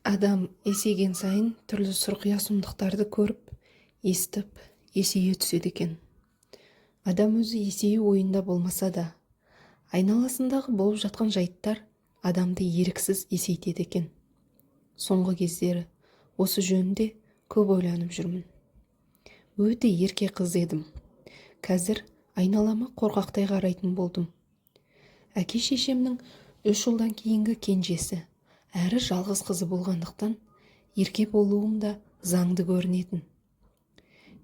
Адам есейген сайын түрлі сұрқия сұмдықтарды көріп, естіп, есейе түседі екен. Адам өзі есею ойында болмаса да, айналасындағы болып жатқан жайттар адамды еріксіз есейтеді екен. Соңғы кездері осы жөнінде көп ойланып жүрмін. Өте ерке қыз едім. Қазір айналама қорқақтай қарайтын болдым. Әке-шешемнің үш ұлдан кейінгі кенжесі, әрі жалғыз қызы болғандықтан, ерке болуым да заңды көрінетін.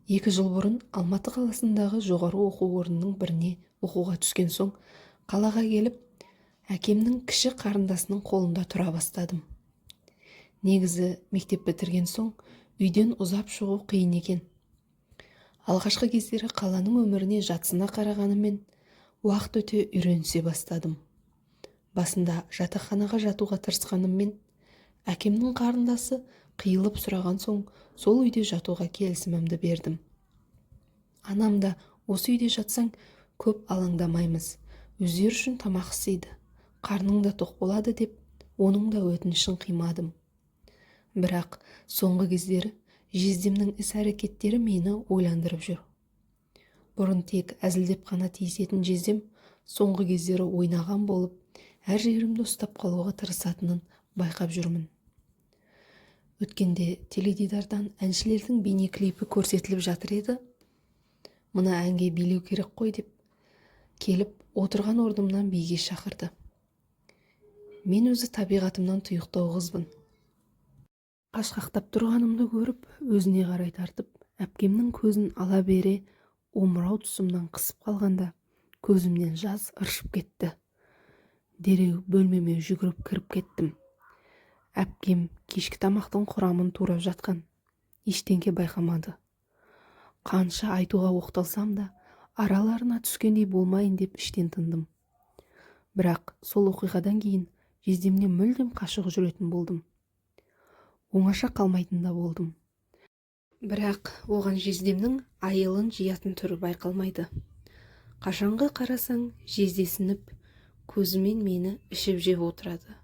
2 жыл бұрын Алматы қаласындағы жоғары оқу орнының біріне оқуға түскен соң, қалаға келіп, әкемнің кіші қарындасының қолында тұра бастадым. Негізі мектеп бітірген соң үйден ұзап шығу қиын екен. Алғашқы кездері қаланың өміріне жатсына қарағанымен, уақыт өте үйренісе бастадым. Басында жатақханаға жатуға тырысқаныммен, әкемнің қарындасы қиылып сұраған соң, сол үйде жатуға келісімімді бердім. Анам да «Осы үйде жатсаң, көп алаңдамаймыз, өздері үшін тамақ істейді, қарның да тоқ болады» деп, оның да өтінішін қимадым. Бірақ соңғы кездері жездемнің іс-әрекеттері мені ойландырып жүр. Бұрын тек әзілдеп қана тиісетін жездем соңғы кездері ойнаған болып, әр жерімді ұстап қалуға тырысатынын байқап жүрмін. Өткенде теледидардан әншілердің бейнеклипі көрсетіліп жатыр еді, «Мына әнге билеу керек қой» деп келіп, отырған орнымнан биге шақырды. Мен өзі табиғатымнан тұйықтау қызбын. Қашқақтап тұрғанымды көріп, өзіне қарай тартып, әпкемнің көзін ала бере омырау тұсымнан қысып қалғанда, көзімнен жас ыршып кетті. Дереу бөлмеме жүгіріп кіріп кеттім. Әпкем кешкі тамақтың құрамын турап жатқан, ештеңке байқамады. Қанша айтуға оқталсам да, араларына түскендей болмайын деп іштен тындым. Бірақ сол оқиғадан кейін жездемнен мүлдем қашық жүретін болдым. Оңаша қалмайтын да болдым. Бірақ оған жездемнің айылын жиятын түрі байқалмайды. Қашанғы қарасаң, жездесініп, көзімен мені ішіп жеп отырады.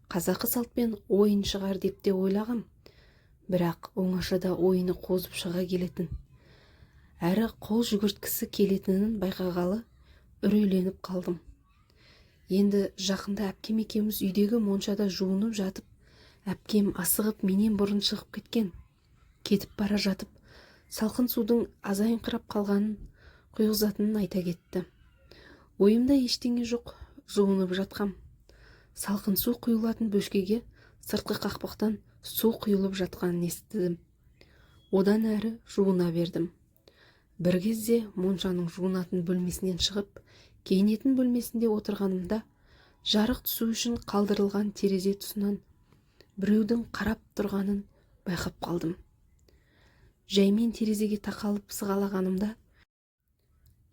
Қазақы салтпен ойын шығар деп те ойлағам. Бірақ оңашада ойыны қозып шыға келетін, әрі қол жүгірткісі келетінін байқағалы үрейленіп қалдым. Енді жақында әпкем екеуміз үйдегі моншада жуынып жатып, әпкем асығып менен бұрын шығып кеткен. Кетіп бара жатып, салқын судың азайыңқырап қалғанын құйғызатынын айта кетті. Ойымда ештеңе жоқ, жуынып жатқам. Салқын су құйылатын бөшкеге сыртқы қақпақтан су құйылып жатқанын естідім. Одан әрі жуына бердім. Бір кезде моншаның жуынатын бөлмесінен шығып, киінетін бөлмесінде отырғанымда, жарық түсу үшін қалдырылған терезе тұсынан біреудің қарап тұрғанын байқап қалдым. Жаймен терезеге тақалып сығалағанымда,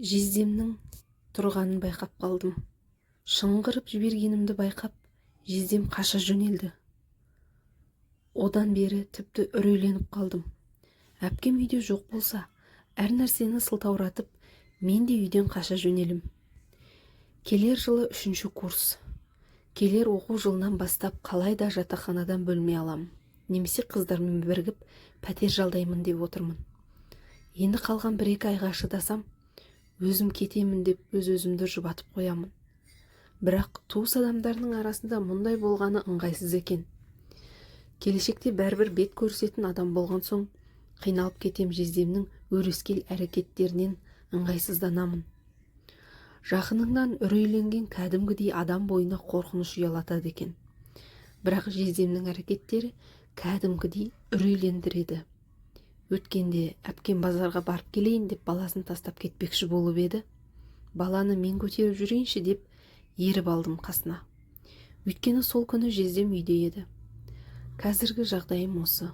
жездемнің тұрғанын байқап қалдым. Шыңғырып жібергенімді байқап, жездем қаша жөнелді. Одан бері тіпті үрейленіп қалдым. Әпкем үйде жоқ болса, әр нәрсені сылтауратып, мен де үйден қаша жөнелем. Келер жылы үшінші курс. Келер оқу жылынан бастап қалай да жатақханадан бөлме алам немесе қыздармен бірігіп пәтер жалдаймын деп отырмын. Енді қалған 1-2 айға шыдасам, өзім кетемін деп өз-өзімді жұбатып қоямын. Бірақ туыс адамдарының арасында мұндай болғаны ыңғайсыз екен. Келешекте бәрібір бет көрісетін адам болған соң, қиналып кетем, жездемнің өрескел әрекеттерінен ыңғайсызданамын. Жақыныңнан үрейленген кәдімгідей адам бойына қорқыныш ұялатады екен. Бірақ жездемнің әрекеттері кәдімгідей үрейлендіреді. Өткенде әпкем базарға барып келейін деп баласын тастап кетпекші болып еді, «Баланы мен көтеріп жүрейінші» деп еріп алдым қасына. Өйткені сол күні жездем үйде еді. Қазіргі жағдайым осы.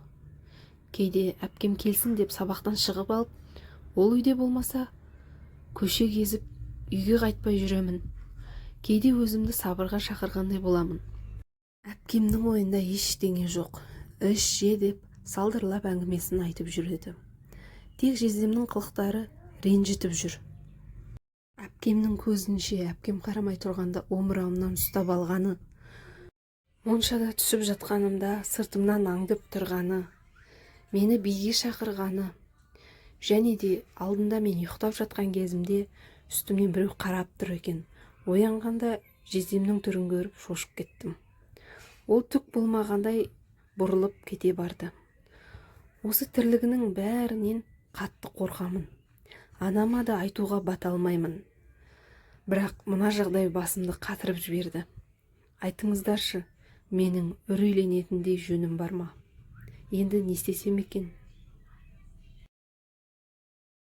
Кейде әпкем келсін деп сабақтан шығып алып, ол үйде болмаса, көше кезіп, үйге қайтпай жүремін. Кейде өзімді сабырға шақырғандай боламын. Әпкемнің ойында ештеңе жоқ, «Іш, же» деп салдырлап әңгімесін айтып жүреді. Тек жездемнің қылықтары ренжітіп жүр. Әпкемнің көзінше, әпкем қарамай тұрғанда омырауымнан ұстап алғаны. Моншада түсіп жатқанымда сыртымнан аңдып тұрғаны, мені биге шақырғаны және де алдында мен ұйықтап жатқан кезімде үстімнен біреу қарап тұр екен. Оянғанда жездемнің түрін көріп шошып кеттім. Ол түк болмағандай бұрылып кете барды. Осы тірлігінің бәрінен қатты қорқамын. Анама да айтуға бата алмаймын. Бірақ мына жағдай басымды қатырып жіберді. Айтыңыздаршы, менің үрейленетіндей жөнім бар ма? Енді не істесем екен?